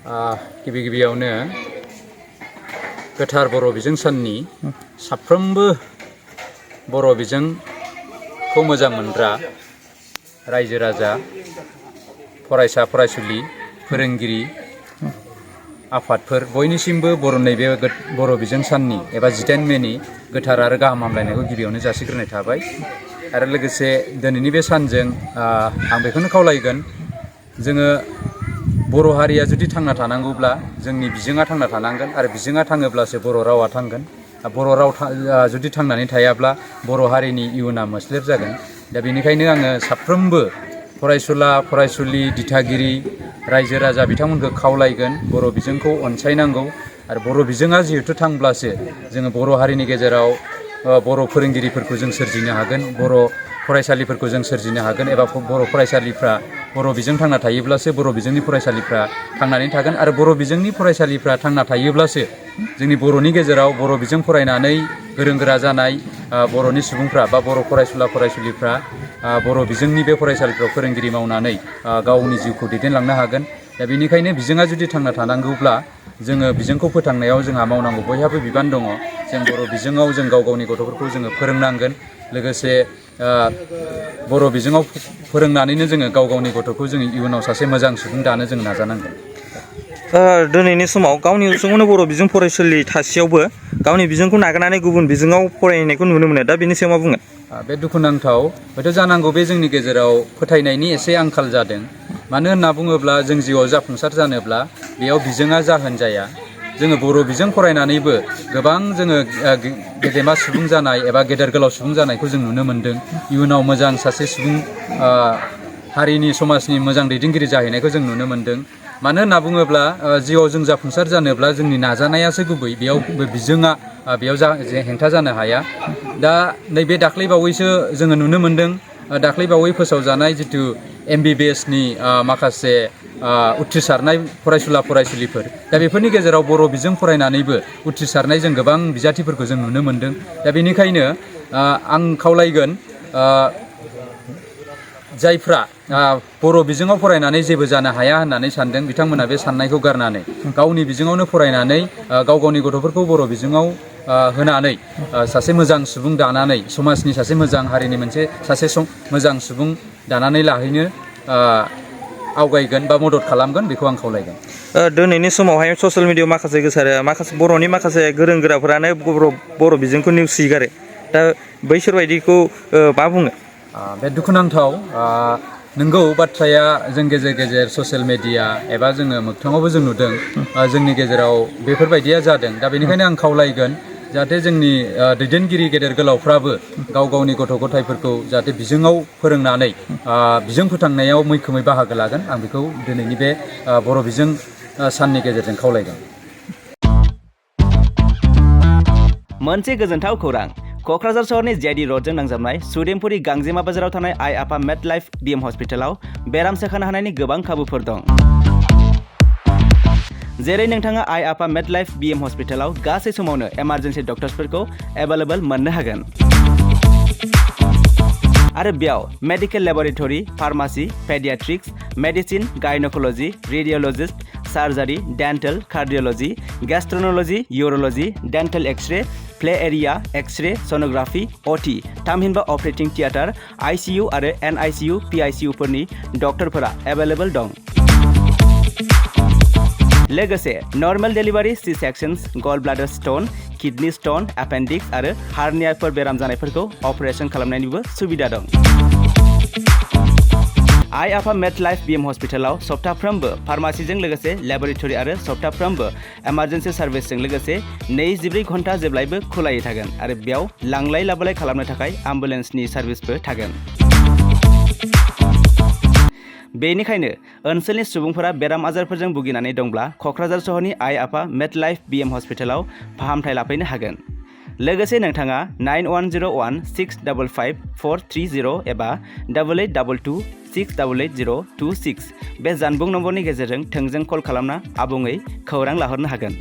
गिबि गिबियावनो गोथार बर' बिजों साननि साफ्रोमबो बर' बिजोंखौ मोजां मोनग्रा रायजो राजा फरायसा फरायसुलि फोरोंगिरि आफादफोर बयनिसिमबो नैबे बर' बिजों साननि एबा 18 मेनि गोथार आरो गाहाम हामलायनायखौ गिबियावनो जासिग्रोनाय थाबाय। आरो लोगोसे दिनैनि बे सानजों आं बेखौनो खावलायगोन, जोङो बर' हारिया जुदि थांना थानांगौब्ला जोंनि बिजोङा थांना थानांगोन आरो बिजोङा थाङोब्लासो बर' रावा थांगोन। बर' राव जुदि थांनानै थायाब्ला बर' हारिनि इयुना मोस्लेब जागोन। दा बेनिखायनो आङो साफ्रोमबो फरायसुला फरायसुलि दिथागिरि रायजो राजा बिथांमोनखौ खावलायगोन बर' बिजोंखौ अनसायनांगौ। आरो बर' बिजोङा जिहेथु थांब्लासो जोङो बर' हारिनि गेजेराव बर' फोरोंगिरिफोरखौ जों सोरजिनो हागोन, बर' फरायसालिफोरखौ जों सोरजिनो हागोन एबा बर' फरायसालिफ्रा बर' बिजों थांना थायोब्लासो बर' बिजोंनि फरायसालिफ्रा थांनानै थागोन। आरो बर' बिजोंनि फरायसालिफ्रा थांना थायोब्लासो जोंनि बर'नि गेजेराव बर' बिजों फरायनानै गोरों गोरा जानाय बर'नि सुबुंफ्रा बा बर' फरायसुला फरायसुलिफ्रा बर' बिजोंनि बे फरायसालिफ्राव फोरोंगिरि मावनानै गावनि जिउखौ दैदेनलांनो हागोन। दा बेनिखायनो बिजोङा जुदि थांना थानांगौब्ला जोङो बिजोंखौ फोथांनायाव जोंहा मावनांगौ बयहाबो बिबान दङ। जों बर' बिजोङाव जों गाव गावनि गथ'फोरखौ जोङो फोरोंनांगोन। लोगोसे बर' बिजोङाव फोरोंनानैनो जोङो गाव गावनि गथ'खौ जोङो इयुनाव सासे मोजां सुबुं दानो जों नाजानांगोन। दिनैनि समाव गावनि उसुङावनो बर' बिजों फरायसालि थासेयावबो गावनि बिजोंखौ नागारनानै गुबुन बिजोङाव फरायनायखौ नुनो मोनो। दा बेनि सायाव मा बुंगोन? बे दुखुनांथाव। हयथ' जानांगौ बे जोंनि गेजेराव फोथायनायनि एसे आंखाल जादों। मानो होनना बुङोब्ला जों जिउआव जाफुंसार जानोब्ला बेयाव बिजोङा जाहोन जाया। जोङो बर' बिजों फरायनानैबो गोबां जोङो गेदेमा सुबुं जानाय एबा गेदेर गोलाव सुबुं जानायखौ जों नुनो मोन्दों। इयुनाव मोजां सासे सुबुं हारिनि समाजनि मोजां दैदेनगिरि जाहैनायखौ जों नुनो मोन्दों। मानो होनना बुङोब्ला जिउआव जों जाफुंसार जानोब्ला जोंनि नाजानायासो गुबै, बेयाव बिजोङा बेयाव हेंथा जानो हाया। दा नैबे दाख्लैबावैसो जोङो नुनो मोन्दों, दाख्लैबावै फोसावजानाय जिथु MBBSनि माखासे उथ्रिसारनाय फरायसुला फरायसुलिफोर, दा बेफोरनि गेजेराव बर' बिजों फरायनानैबो उथ्रिसारनाय जों गोबां बिजाथिफोरखौ जों नुनो मोन्दों। दा बेनिखायनो आं खावलायगोन जायफ्रा बर' बिजोङाव फरायनानै जेबो जानो हाया होननानै सानदों, बिथांमोना बे साननायखौ गारनानै गावनि बिजोङावनो फरायनानै गाव गावनि गथ'फोरखौ बर' बिजोङाव होनानै सासे मोजां सुबुं दानानै समाजनि सासे मोजां हारिनि सासे मोजां सुबुं दानानै लाहैनो आवगायगोन बा मदद खालामगोन, बेखौ आं खावलायगोन। दिनैनि समावहाय ससियेल मिडियायाव माखासे गोसारो, माखासे बर'नि माखासे गोरों गोराफोरानो बर' बिजोंखौ नेवसिगारो। दा बैसोर बायदिखौ मा बुङो? बे दुखुनांथाव। नंगौ, बाथ्राया जों गेजेर गेजेर ससियेल मेडिया एबा जोङो मोगथाङावबो जों नुदों जोंनि गेजेराव बेफोरबायदिया जादों। दा बेनिखायनो आं खावलायगोन जाहाथे जोंनि दैदेनगिरि गेदेर गोलावफ्राबो गाव गावनि गथ' गथायफोरखौ जाहाथे बिजोङाव फोरोंनानै बिजों फोथांनायाव मैखोमै बाहागो लागोन, आं बेखौ दिनैनि बे बर' बिजों साननि गेजेरजों खावलायगोन। मोनसे गोजोनथाव खौरां। क'क्राझार सहरनि JD र'डजों नांजाबनाय सुदेमपुरि गांजेमा बाजाराव थानाय आइ आफा मेड लाइफ BM हस्पिटालाव बेराम सोखानो हानायनि गोबां खाबुफोर दं। जेरै नोंथाङा आइ आफा मेड लाइफ BM हस्पिटालाव गासै समावनो इमारजेन्सि डक्टर्सफोरखौ एभेलेबल मोननो हागोन। आरो बेयाव medical laboratory, pharmacy, paediatrics, medicine, gynaecology, radiologist, surgery, dental, cardiology, gastroenterology, urology, dental X-ray, play area, X-ray, sonography, OT, थामहिनबा अपारेटिं थियेटार, ICU आरो NICU, PICU फोरनि डक्टरफोरा एभेलेबल दं। लोगोसे normal delivery, C sections, gall bladder stone, kidney stone, appendix आरो हार्नियाफोर बेराम जानायफोरखौ अपारेसन खालामनायनिबो सुबिदा दं। आइ आफा मेड लाइफ BM हस्पिटालाव सप्ताफ्रोमबो फार्मासिजों लोगोसे लेबरेटरि आरो सप्ताफ्रोमबो इमारजेन्सि सार्भिसजों लोगोसे 24 घन्टा जेब्लायबो खुलायै थागोन। आरो बेयाव लांलाय लाबोलाय खालामनो थाखाय एम्बुलेन्सनि सार्भिसबो थागोन। बेनिखायनो ओनसोलनि सुबुंफोरा बेराम आजारफोरजों भुगिनानै दंब्ला क'क्राझार सहरनि आइ आफा मेड लाइफ BM हस्पिटालाव फाहामथाय लाफैनो हागोन। लोगोसे नोंथाङा 9101655430 एबा 8822688026 बे जानबुं नम्बरनि गेजेरजों थोंजों कल खालामना आबुङै खौरां लाहरनो हागोन।